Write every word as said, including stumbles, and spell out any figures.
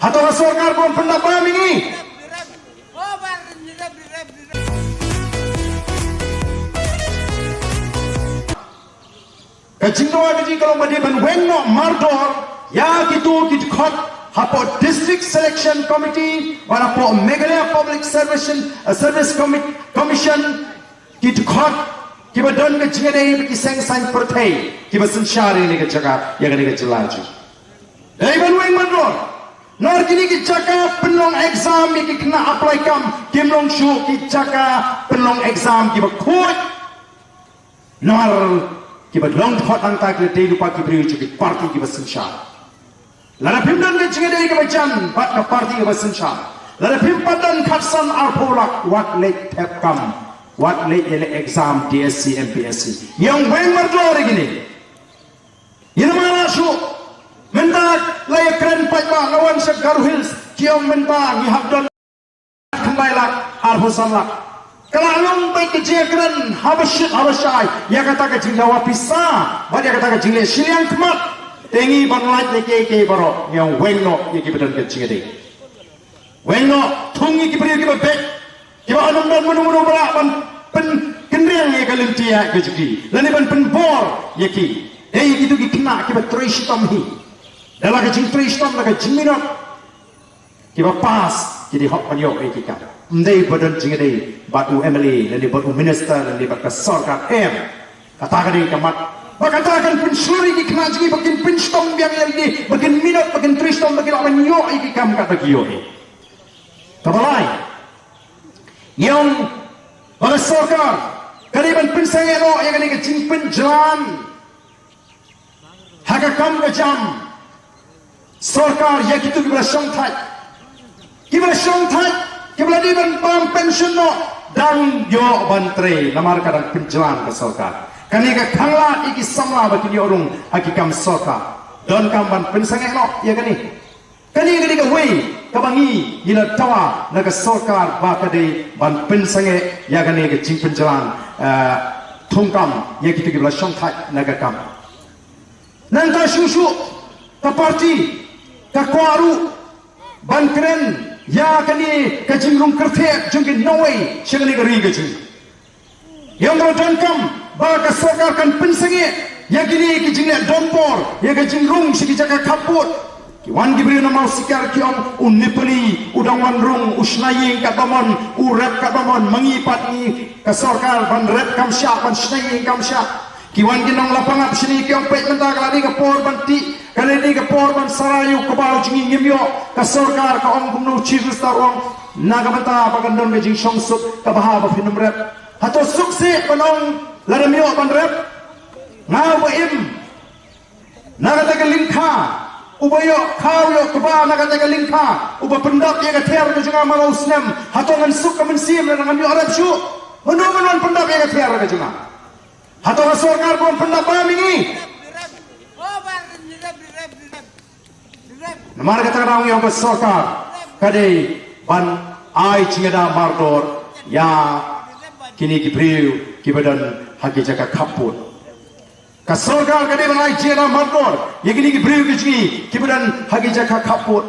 Hato ka sorkar bym pyndap ba mynta? Ka jingdawa ka jong ngi ka long ba dei ban weng noh mardor ïa kito ki dkhot hapoh District Selection Committee bad hapoh Meghalaya Public Service, eh, Service Commi-, Commission, ki dkhot kiba don ka jingïadei bad ki seng saiñ pyrthei kiba synshar ïa kane ka jaka, ïa kane ka jylla jong ngi. Dei ban weng mardor. Namar kine ki jaka pynlong exam ïa ki khynnah apply kam kim long shuh ki jaka pynlong exam kiba khuid. Namar kiba long dkhot nangta ki la dei lypa ki briew jong ki party kiba synshar. Lada phim don ka jingïadei kaba jan bad ka party kaba synshar, lada phim pat don khatsan arphew lak, wat leit thep kam, wat leit ïaleh exam D S C, M P S C. Ngi ong weng mardor ïa kine. Ïa namar shuh mynta la ïakren paidbah, nga wan sha Garo Hills, ki ong mynta ngi hap don khyndai lak, arphew san lak. Ka la long beit ka jingïakren haba shit haba shai ïa kata ka jingdawa pisa bad ïa kata ka jingleh shiliang khmat. Te ngi ban lait ïa kiei kiei baroh, ngi ong weng noh ïa kiba don ka jingïadei. Weng noh, thung ïa ki briew kiba beit, kiba ym don mano mano ba lah ban pynkynriang ïa ka lynti ka jong ki lane ban pynbor ïa ki. Dei kito ki khynnah kiba trei shitom hi. Da la ka jingtrei shitom, da ka jingminot, kiba pass ki dei hok ban ïoh ïa ki kam. Ym dei ba don jingïadei bad u M L A lane bad u minister lane bad ka sorkar, em. Kata ka dei ka mat. Ba kata kan pynshlur ïa ki khynnah jong ngi ba kin pynshitom biang ïa lade, ba kin minot, ba kin trei shitom, ba kin lah ban ïoh ïa ki kam katba ki ïoh hi. Kaba lai, ngi ong ba ka sorkar ka dei ban pynsangeh noh ïa kane ka jingpynjlan ha ka kam ka jam sorkar ïa kito kiba la shongthait. Kiba la shongthait, kiba la dei ban pam pension noh, dang ïoh ban trei namar ka dang pynjlan ka sorkar. Kane ka khanglad ïa ki samla ba kin ïoh rung ha ki kam sorkar. Donkam ban pynsangeh noh ïa kane. Kane ka dei kawei kaba ngi, ngi la dawa na ka sorkar ba ka dei ban pynsangeh ïa kane ka jingpynjlan, eh, thungkam ïa kito kiba la shongthait na ka kam. Nangta shuh shuh ka party ka kwah ruh ban kren ïa kane ka jingrung kyrthep jong ki nongwei sha kane ka ri ka jong ngi. Ïa nga donkam ba ka sorkar kan pynsangeh ïa kine ki jingleh don por, ïa ka jingrung sha ki jaka khappud. Ki wan ki briew na Mawsikiar ki ong u Nepali u dang wan rung, u shna ïing katba mon, u rep katba mon, ma ngi pat ngi ka sorkar ban rep kam shah, ban shna ïing kam shah. Ki wan ki nong la pangap shane ki ong peit mynta ka la dei ka por ban tih, ka la dei ka por ban sara ïa u kbaw jong ngi, ngim ïoh. Ka sorkar ka ong kumno, u Chief Minister u ong na ka bynta ba kan don ka jingshongsuk, kaba ha ba phin ym rep. Hato suk seh ban ong lada ym ïoh ban rep? Nga uba im na kata ka lyngkha, uba ïoh khaw ïoh kba na kata ka lyngkha, uba pyndap ïa ka ther ka jong nga man la u snem, hato ngan suk ka mynsiem lada ngam ïoh rep shuh? Mano man wan pyndap ïa ka ther ka jong nga? Hato ka sorkar bym pyndap ba mynta? Namar kata ka daw ïa ka sorkar ka dei ban ai jingïada mardor ïa kine ki briew kiba don ha ki jaka khappud. Ka sorkar ka dei ban ai jingïada mardor ïa kine ki briew ki jong ngi kiba don ha ki jaka khappud.